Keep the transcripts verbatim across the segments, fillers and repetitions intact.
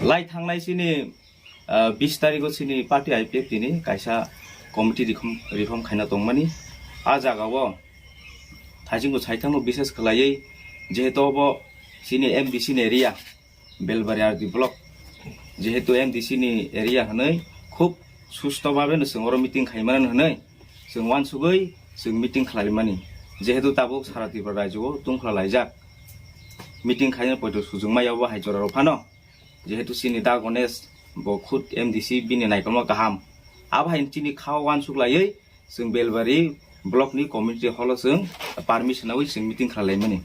Lai thangnai chini, ah, bis tarigo chini party I P F T ni kaisa committee reform, reform khaina tongmani. A jagao thaisingbo saithangno bises khlaiwi, jehetu obo chini M D C ni area, Belbari R D block, jehetu M D C ni area hwnwi khub susto babe no chwng oro meeting khaimani hwnwi chwng uansugwi chwng meeting khlaimani. Jehetu tabuk sara Tripura rajyo o tungkhla laijak, meeting khaina poito sujung maya obo hai jorao phano. Jehetu chini da Ganesh bo khud M D C bini naikolma kaham. Abo hai chini kha uansuk laiwi chwng Belbari block ni community hall o chwng permission awi chwng meeting khlai laimani.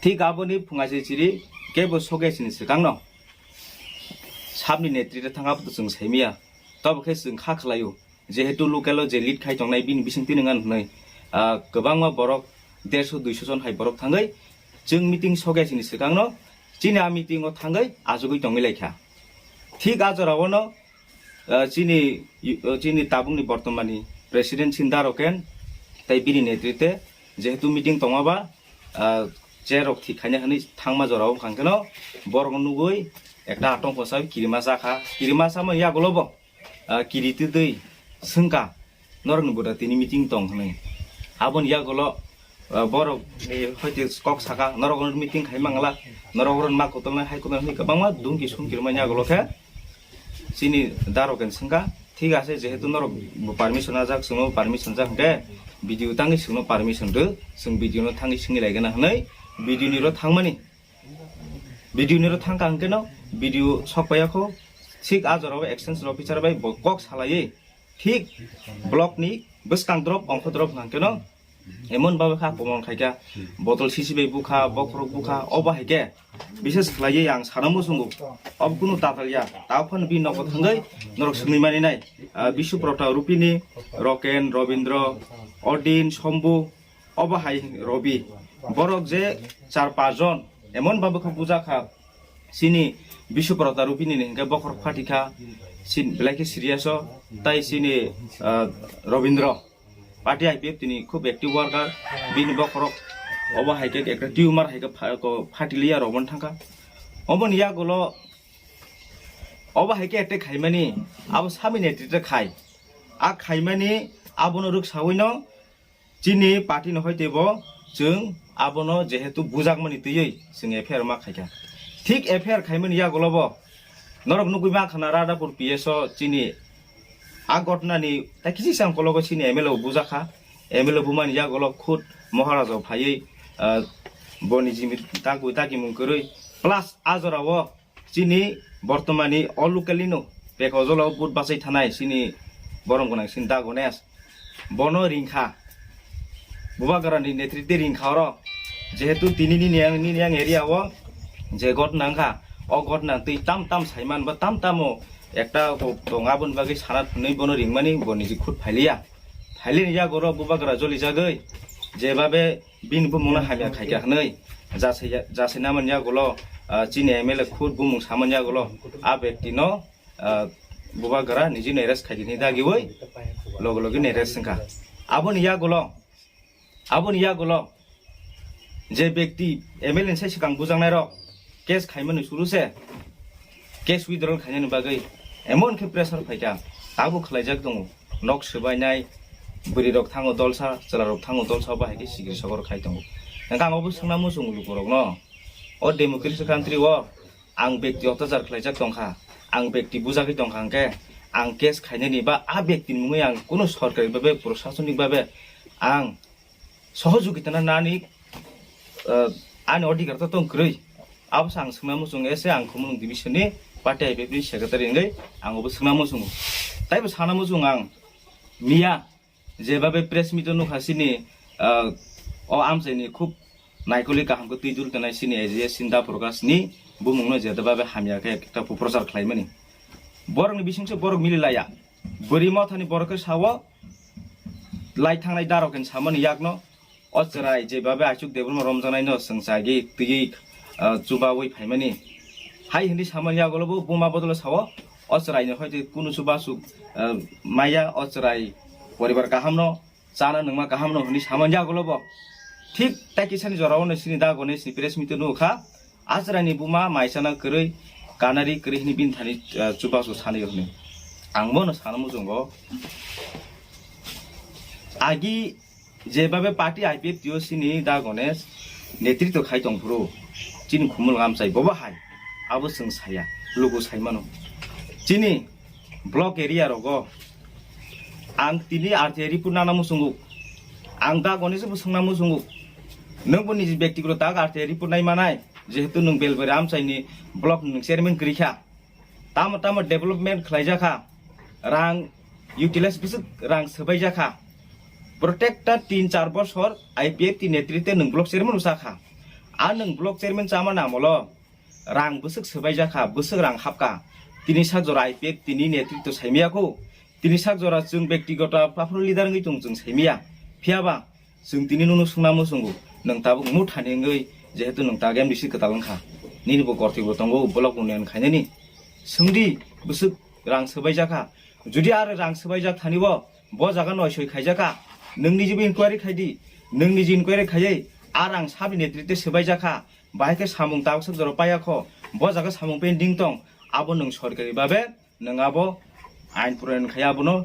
Thik aboni phunga se chiri kebo soge chini swkang no sabni netrite thang abo to chwng saimaya. Tobo khe chwng kha khlaio. Jehetu local o je lead khai tongnai bini bising tini ngan hwnwi, ah, kwbangma borok derso duiso jon hai borok thangwi chwng meeting soge chini swkang no chini a meeting o thangwi achugwi tongwi laikha. Thik a jorao no, ah, chini, ah, chini tabukni bortomani president Sinda Roken tei bini netrite jehetu meeting tongma ba, ah, chair rok thik khaina hwnwi thangma jorao wngkha hwnkhe no borok nugwi ekta atongko sa kirima sakha, kirima samani yagulo bo ah, kiri twi twi swngkha, norokni buda tini meeting tong hwnwi. Aboni yagulo, ah, borok ni hoite kok saka, norok meeting khai mangla, norok oro ma kotornai hai kotornai hwnwi kwbangma dungki sungki rwmani yagulo khe chini darok en swngkha, "Thik ase, jehetu norok bo permission ajak, chwngno permission jak hwnkhe B D O tangwi chwngno permission rw, chwng B D O no thangwi swngwi laigana," hwnwi B D O ni ro thangmani. B D O ni ro thangkha hwnkhe no B D O sok paiya kho, thik a jorao exchange officer bai bo kok salaiwi thik block ni bwskang drop ongkho drop hwnkhe no emon babe kha komon khaikha, botol sisi bai bukha, bokhorok bukha, obo hai khe bises khlaiwi ang sana muchungo. Obo kunu tatal ya, tao phano bini nogo thangwi norok swngwi mani nai, ah, Bishuprata Rupini, Roken, Robindro, Odin, Sombu, obo hai Robi, borok je char pas jon emon babe kha bujakha, chini Bishuprata Rupini ni hwnkhe bokhorok phatikha, sin belai khe serious o, tai chini, ah, Robindro party I P F T ni khub active worker, bini bokhorok obo hai khe ekta tumor hai khe pha-, ko phatiliya rok man thangkha. Oboni yagulo, obo hai khe attack khaimani, abo sami netrite khai, a khaimani abono rwksawi no chini party ni hoite bo chwng abono jehetu bujakmani twiwi chwng F I R ma khaikha. Thik F I R khaimani yagulo bo norok nugwi mankha na Radhapur P S o chini a ghotnani tai kisi sam kologo chini M L A bo bujakha. M L A bumani yagulo khud Maharaja phaiwi, ah, boni jimi dagwi dagimung kwrwi plus a jorao chini bortomani o locally no pekojolo but bachai thanai chini borom gwnang chini da Ganesh. Bono ringkha. Bubagra ni netrite ringkha oro. Jehetu tini nini yang, nini yang area o je ghotna wngkha, o ghotna twi tam tam saiman ba tam tamo ekta tong aboni bagwi sana thwnwi bono ringmani bo niji khud phailiya. Phailini yago oro Bubagra jolijagwi jebabe bini bumungno hamya khaikha hwnwi jasai, jasai namani yagulo, ah, chini M L A khud bumung samani yagulo a bektino, ah, Bubagra nijino arrest khaikha hwnwi dagiwi loge loge no arrest wngkha. Aboni yagulo, aboni yagulo je bekti M L A ni sai swkang bujaknairok case khaimani suru se case withdrawal khainani bagwi emon khe pressure phaikha, tabuk khlaijak tongo. Nok swbainai bwrwirok thango dolsa, chwlarok thango dolsa, bahai khe sikiri sokoro khai tongo. Hwnkhe ang obo swngna muchungo lukurokno, o democracy country o ang bekti ottajar khlaijak tongkha, ang bekti bujagwi tongkha hwnkhe ang case khainani ba a bektini mungwi ang kunu sorkari babe, prosasonik babe ang sohojogita na nani, ah, ani odhikar to tong kwrwi. Abo se ang swngna muchungo, ese ang Khumulwng division ni party I P F ni secretary wngwi ang obo swngna muchungo. Taibo sana muchungo ang miya jebabe press meet o nukha chini, ah, o amchaini khub naikoli kaham khe twi dul tongnai chini A G S Sinda Prakash ni bumungno jebabe hamya khe ekta prochar khlaimani. Borokni bisingse borok mililaya. Bwrwi mothani borok khe sao, lai thangnai darok khe samani yakno, o chwrai jebabe Aichuk Debbarma romjaknaino chwng chagwi twiwi, ah, chubawi phaimani. Hai hwnwi samani yagulo bo buma bodolo sao, o chwraini hoite kunu chubachu, ah, maya, o chwrai poribar kahamno, chana nungma kahamno hwnwi samani yagulo bo. Thik tai kisani jorao no chini da Ganesh ni press meet o nukha. Achwraini buma maisana kwrwi kanari kwrwi hwnwi bini thani, ah, chubachu sanwi hwnwi. Ang bono sana muchungo. Agi jebabe party I P F T O C ni da Ganesh netritw khai tongphuru, chini Khumulwng amchai bobo hai, abo chwng saya, luku saimano. Chini block area rogo ang tini R T I report nana muchungo, ang da Ganesh bo swngna muchungo, nwng bo niji byaktigoto tak R T I report nai manai, jehetu nwng Belbari amchai ni block ni nwng chairman kwrwi kha. Tamo tamo development khlaijakha, rang utilize bwswk rang swbaijakha. Protekta tin char bosor I P F T netritwe nwng block chairman rwchakha. A nwng block chairman chamani amolo rang bwswk swbaijakha, bwswk rang hapkha. Tini sak jora I P F T ni netritw saimiyakho. Tini sak jora chwng byaktigoto paphuru leader wngwi tong chwng saimiya. Phiyaba chwng tini nono swngna muchungo, nwng tabuk muthani wngwi, jehetu nwng tak M D C kwtal wngkha, nini bo kortwi bo tongo, block union khainani. Swngdi, bwswk rang swbaijakha. Judi aro rang swbaijak thani bo, bo jaga noisoi khaijakha, nwng niji bo inquiry khaidi, nwng niji inquiry khaiwi, a rang sabni netritwe swbaijakha, bahai khe samung tabuk sak jora paiya kho, bo jaga samung pending tong, abo nwng sorkari babe, nwng abo ain proyon khai abono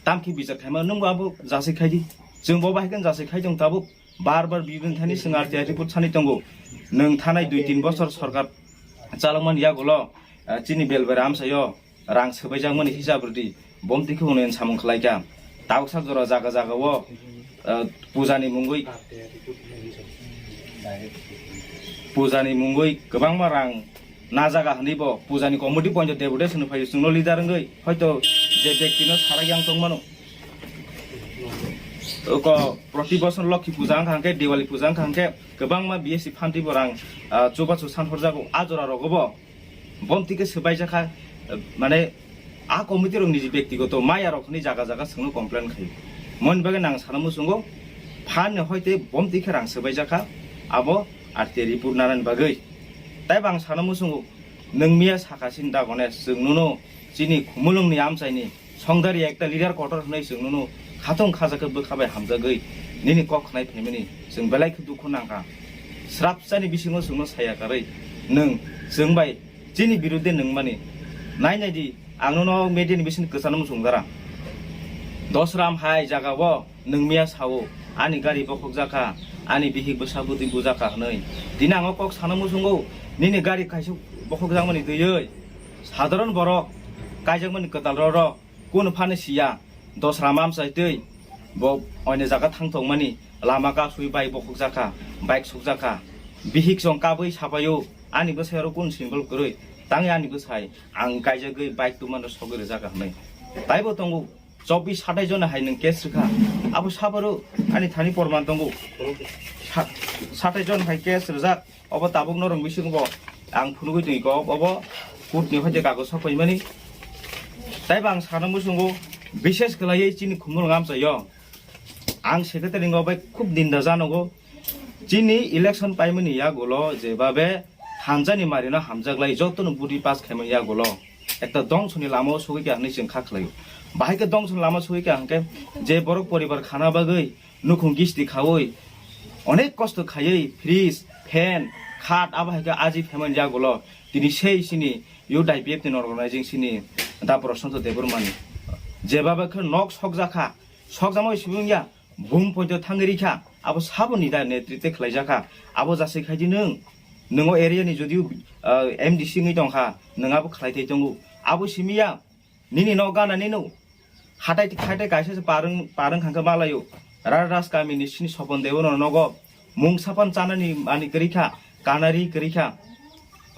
tamkhe bichar khaima nwngbo abo jasai khaidi. Chwng bo bahai khe jasai khai tong tabuk. Bar bar bibini thani chwng R T I report sani tongo. Nwng thanai dui tin bosor sorkar chalokmani yagulo, ah, chini Belbari amchaio rang swbaijakmani hisab rwdi. Bomti khe unayan samung khlaikha. Tabuk sak jora jaga jaga o, ah, pujani mungwi, pujani mungwi kwbangma rang na jaga hwnwi bo pujani committee point of deputation phai chwngno leader wngwi hoito je byakti no sarak yang tongmano. Oko proti bosor Lokhi puja wngkha hwnkhe, Diwali puja wngkha hwnkhe kwbangma B S C phanti bo rang, ah, chubachu san horjago a jora rogo bo. Bomti khe swbaijakha, mane a committee rok niji byaktigoto maya rok hwnwi jaga jaga chwngno complain khaio. Moni bagwi nang sana muchungo phan ni hoite bomti khe rang swbaijakha abo R T I report nanani bagwi. Tai bang sana muchungo nwng miya sakasin dagone chwng nono chini Khumulwng ni amchaini songdari ekta leader kotor hwnwi chwng nono khatung khajakhe bwkha bai hamjagwi nini kok khnai phaimani chwng belai khe dukhu nangkha. Srapsani bisingo chwngno saya karwi nwng chwng bai chini birudde nwng mani. Nai nai di, ang nono media ni bising kwchano muchung dara. Dosram hai jaga o nwng miya sao, ani gari bokhok jakha, ani bihik bwsa bwtwi bujakha hwnwi. Tini ang o kok sana muchungo, nini gari kaisa bokhok jakmani twiwi sadharon borok kaijakmani kwtal rok rok. Kunu phano siya, dosra mamsai twi bo oine jaga thang thokmani lama kasui bike bokhok jakha, bike suk jakha, bihik chong kabui sapaio, ani bwsai oro kunu symbol kwrwi, tangwi ani bwsai ang kaijagwi bike tumano sogwi rwjakha hwnwi. Taibo tongo chobbish satai jona hai nwng case rwkha, abo sabaro ani thani porman tongo. Sa-, satai jon hai case rwjak. Obo tabuk norok bisingo bo ang phunugwi tongwi kok, obo court ni hoite kagoz sok paimani. Tai bo ang sana muchungo, bishes khlaiwi chini Khumulwng amchaio ang secretary wngwi bai khub ninda janogo. Chini election paimani yagulo jebabe thansa ni marino hamjaklai jotono budi pass khaimani yagulo ekta dongsoni lama o sogwi kha hwnwi chwng kha khlaio. Bahai khe dongsoni lama o sogwi kha hwnkhe je borok poribar khana bagwi nukhung gisti khaui, onek kosto khaiwi fridge, fan, khat abo hai khe aji phaimani yagulo tini sei chini youth I P F ni organizing chini da Prashanta Debbarma ni jeba bai khe nok sokjakha, sokjakma bai sibung ya bum poito thangwi rikha, abo saboni da netritwe khlaijakha, abo jasai khaidi nwng, nwng o area ni jodi, ah, M D C wngwi tongkha, nwng abo khlai thai tongo, abo simi ya. Nini nok gana nino. Hatai ti khatai kaisa se parwng, parwng khangkhe malayo. Rar ras kami ni sini Sopon Debo no nogo. Mung sapan chanani mani kwrwi kha, kanari kwrwi kha.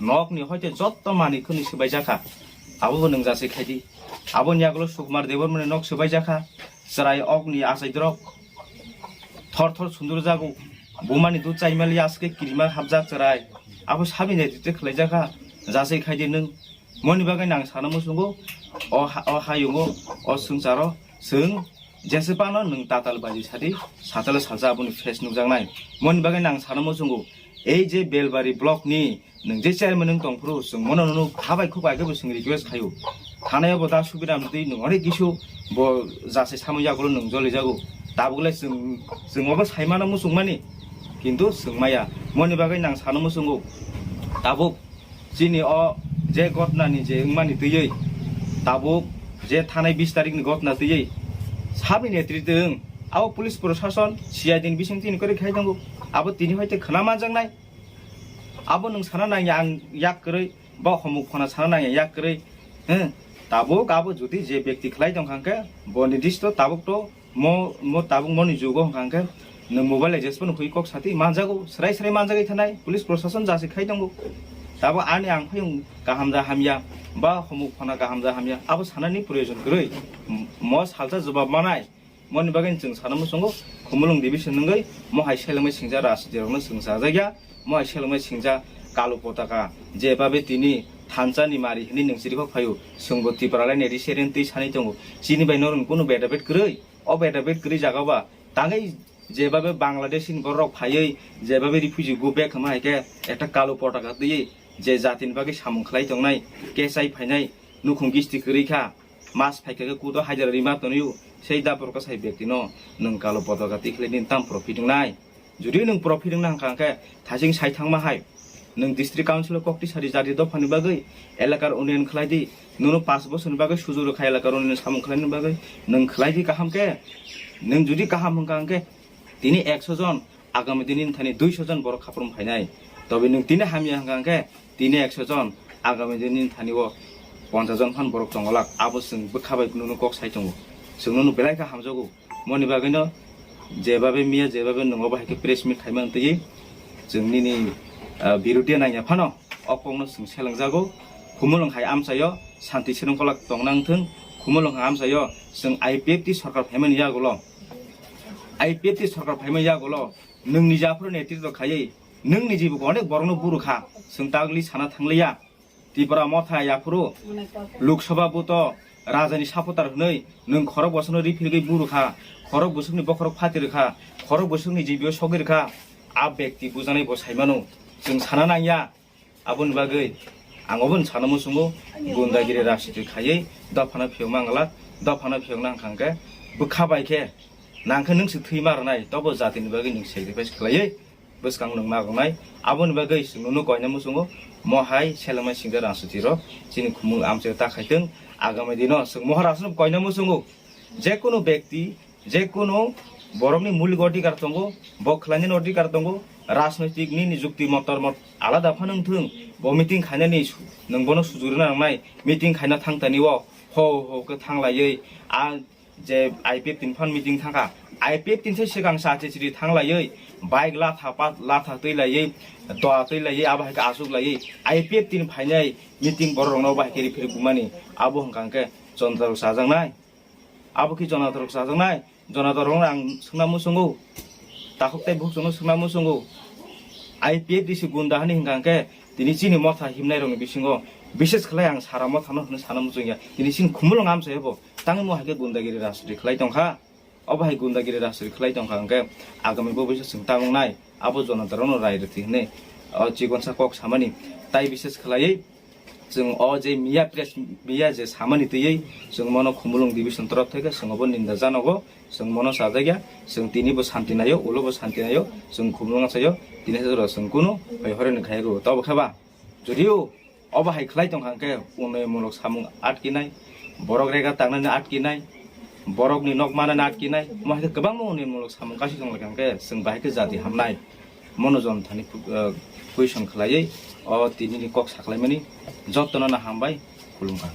Nok ni hoite jotto mani khuni swbai jakha. Abo bo nwng jasai khaidi. Abo ni agolo Sukumar Debbarma ni nok swbai jakha. Chwrai ok ni achai drok. Thor thor sundur jago. Buma ni dud chaimali aske kirima hapjak chwrai. Abo sabi ne tite khlai jakha. Jasai khaidi nwng. Moni bagwi nang sana muchungo, o ha-, o hayungo, o swngcharo, swng, jese pano nwng tatal baji sadi, satale salsa aboni face nukjaknai. Moni bagwi nang sana muchungo, ei je Belbari block ni nwng je chairman nwng tongphuru, chwng mono nunu habai khuk bai khe bo chwng request khaio. Thanai bo da Subiram twi nwng onek kisu bo jasai samung yagulo nwng joli jago. Tabuk le chwng, chwng obo saimano muchungmani, kintu chwng maya. Moni bagwi nang sana muchungo, tabuk chini o Je ghotna ni je wngmani twiwi tabuk je thanai bis tarik ni ghotna twiwi sabni netritwng abo police prosason C I D ni bising tini kwrwi khai tongo. Abo tini hoite khna manjaknai. Abo nwng sana nangya ang yak kwrwi, ba homuk phana sana nangya yak kwrwi. He, tabuk abo jodi je bekti khlai tongkha hwnkhe bo nidisto tabuk to mo, mo tabuk moni jugo hwnkha hwnkhe nwng mobile legends phano hwi kok sati manjago, srai srai manjagwi thanai police prosason jasi khai tongo. Tabuk ani ang phayung kaham ja hamya, ba homuk phana kaham ja hamya, abo sanani proyojon kwrwi. Mo salsa jobab manai. Moni bagwi chwng sana muchungo, Khumulwng division wngwi mo hai selengmai singja rajniti rokno chwng chajakya, mo hai selengmai singja kalu potaka, je babe tini thansa ni mari hwnwi nwng chirikhok phaio, chwngbo Tripura laini resident twi sanwi tongo, chini bai norokni kunu bedabet kwrwi, o bedabet kwrwi jaga ba tangwi je babe Bangladesh ni borok phaiwi je babe refugee go back hwnma hai khe ekta kalu potaka twiwi je jatini bagwi samung khlai tongnai, kechai phainai, nukhung gisti kwrwi kha, mas phaikha khe kudo hajar rima tonwi, sei da borok sai bekti no nwng kalu potaka tikhlai din tam profit wngnai. Jodi nwng profit wngna hwnkha hwnkhe thaising sai thangma hai, nwng district council o kok tisari jati dophani bagwi elakar unnayan khlai di, nono panch bosorni bagwi sujuk rwkha elakar unnayan samung khlaini bagwi, nwng khlai di kaham khe. Nwng jodi kaham hwnkha hwnkhe tini ekso jon, agami dini thani duiso jon borok khaprum phainai. Tobe nwng tini hamya hwnkha hwnkhe tini ekso jon, agami dini thani o ponchas jon phan borok tongolak. Abo chwng bwkha bai nono kok sai tongo, chwng nono belai kha hamjago. Moni bagwino jebabe miya jebabe nwngo bahai khe press meet khaimani twi chwng nini, ah, birudia nangya phano o kokno chwng selengjago. Khumulwng hai amchaio santi srwngkholak tongna wngthwng. Khumulwng hai amchaio chwng I P F T sorkar phaimani yagulo, I P F T sorkar phaimani yagulo nwngni japhuru netritw khaiwi nwngni jibuko onek borokno buru kha, chwng tagli sana thangliya. Tripura motha yaphuru Lok Sabha buto rajani supporter hwnwi nwng khorok bosongno riphirgwi buru kha, khorok bosongni bokhorok phati rwkha, khorok bosongni jibio sogwi rwkha. A bekti bujanai bo saimano, chwng sana nangya. Aboni bagwi ang obono sana muchungo, gundagiri rajniti khaiwi dophano phiyokma wngla, dophano phiyokna hwnkha hwnkhe bwkha bai khe nangkhe nwng se thwima rwnai, tobo jatini bagwi nwng sacrifice khlaiwi bwskang nwng magonai. Aboni bagwi chwng nono koina muchungo, mo hai selengmai singja rajniti rok chini khumul amchaio ta khaitwng. Agami dino chwng mohorasno koina muchungo, jekunu bekti, jekunu borokni mulik odhikar tongo, bo khlainani odhikar tongo, rajnoitik nini jukti motor mot alada phano wngthwng, bo meeting khainani su-, nwng bono sujuk rwna nangnai, meeting khaina thangtani o ho ho khe thanglaiwi a je I P F T ni phan meeting thangkha, I P F T ni sai swkang sa chiri thanglaiwi, bike latha pat latha twi laiwi, doa twi laiwi, abo hai khe achuk laiwi, I P F T ni phainai meeting borok rokno abo hai khe riphirik bumani, abo hwnkha hwnkhe Jonata rok chajaknai, abo khe Jonata rok chajaknai, Jonata rok ang swngna muchungo, takhuk tei bukhuk chwngno swngna muchungo, I P F T se gunda hani hwnkha hwnkhe tini chini motha himnai rokni bisingo, bises khlai ang sara mothano hwnwi sana muchungya, tini chini khumulwng amchaio bo. Tangwi mo hai khe gundagiri rajniti khlai tongkha. Obo hai gundagiri rajniti khlai tongkha hwnkhe agami bo bisa chwng ta wngnai. Abo Jonata rokno rai rwtwi hwnwi o chikonsa kok samani. Tai bises khlaiwi chwng o je miya press miya je samani twiwi chwng mono Khumulwng division torof thai khe chwng obo ninda janogo, chwng mono chajakya, chwng tini bo santi naio, ulo bo santi naio, chwng Khumulwng saio, tini se jora chwng kunu hoi horeni khai rw. Tobo khe ba? Jodio obo hai khlai tongkha hwnkhe unnoyonmulok samung atkinai, borok rega tangnani atkinai, borokni nok manani atkinai, omo hai khe kwbangma unnoyonmulok samung kaisa tonglaikha hwnkhe chwng bahai khe jati hamnai. Mono Jonathani pu-, ah, question khlaiwi o tinini kok sakhlaimani jotono no hambai, khulumkha.